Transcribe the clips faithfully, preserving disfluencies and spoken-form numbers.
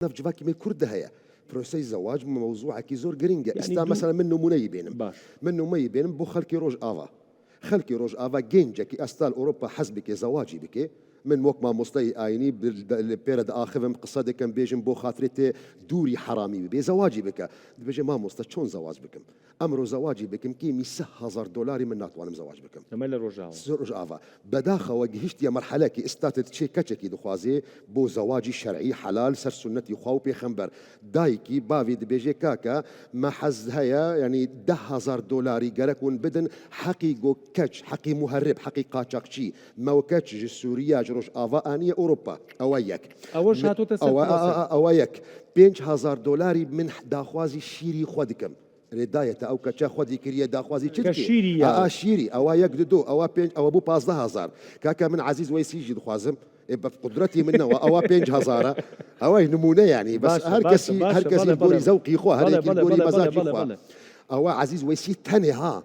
nav civakî me Kurd de heye. Prosesê zewac mewzûekî zor giring e. Yanî Esta dû- mesela min nimûneyî bênim. Baş. Min nimûneyî bênim bo xelkê Rojava. Xelkê Rojava gencekî esta li Ewropa hez bike zewacî bike. Min wek mamosteyê ayînî bi- li pê re diaxivim, qise dikim, bêjim bo xatirê tê dûrî heramî bibe, zewacî bike. Dibêje mamoste çon zewac bikim? Emro zewacî bikim kêmî sih hezar dolarî min natwanim zewac bikim. Eme li Rojava. Sir Rojava. Bedaxewe gihiştiye merhelekî esta tu diçê keçekî dixwazê bo zewacî şer'î, helal, ser sunnetî xwe û pêxember. Dayikî, bavî dibêje, kaka, me hez heye, yanî deh hezar dolarî gerek hûn bidin, heqî go keç, heqî muherrib, heqî qaçaxçî, me we keç ji Sûriye, ji Rojava aniye Ewropa. Ew e yek. Ew ji Min- hatote ser ew e- plasê. a- a- ew e yek. Pênc hezar dolarî min daxwazî şîrî xwe dikim. Rê daye te ew keça xwedî kiriye daxwazî çi Ke dikî? şîrî ya. A, a, şîrî. Ewa yek dido. Ewa pênc, ewa bû pazdeh hezar. Kaka min Ezîz Weysî jî dixwazim. Ê, bi qudretî min ne, ewa pênc hezar e. Ewa nimûne yanî. Bes Baş e, her baş e, kesî, baş e, her kesî bale, gorî bale. zewqî xwe, her Bale, yekî bale, gorî bale, mezajî bale, xwe. bale. Ewa Ezîz Weysî tenê ha.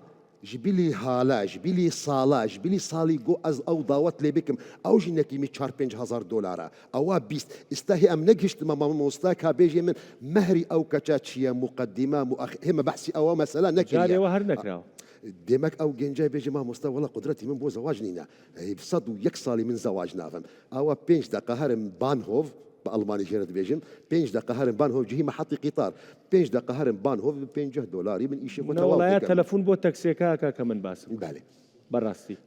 Ji bilî hala, ji bilî sala, ji bilî salî go ez ew dawet lê bikim. Ew jî nekî min çar pênc hezar dolar e. Ewa bîst. Îsta hê em negihiştime mamosta ka bêjê min mehrî ew keça çi ye, muqedîme, muax-, hê me behsî ewa mesela nekiriye. Carê we her nekiraw. Demek ew gencay bêje mamosta, wela qudretî min bo zewac nîne. Ê, sed û yek salî min zewac navim. Ewa pênc deqa herim Bahnhof, bi Almanî jê re dibêjim. Pênc deqa herim Bahnhof cihî mehetî qîtar. Pênc deqa herim Bahnhof bi pêncî dolarî min îşê xwe Ne tewal welaya dikim. telefon bo teksêka ka ke min basim. Belê. Berastî.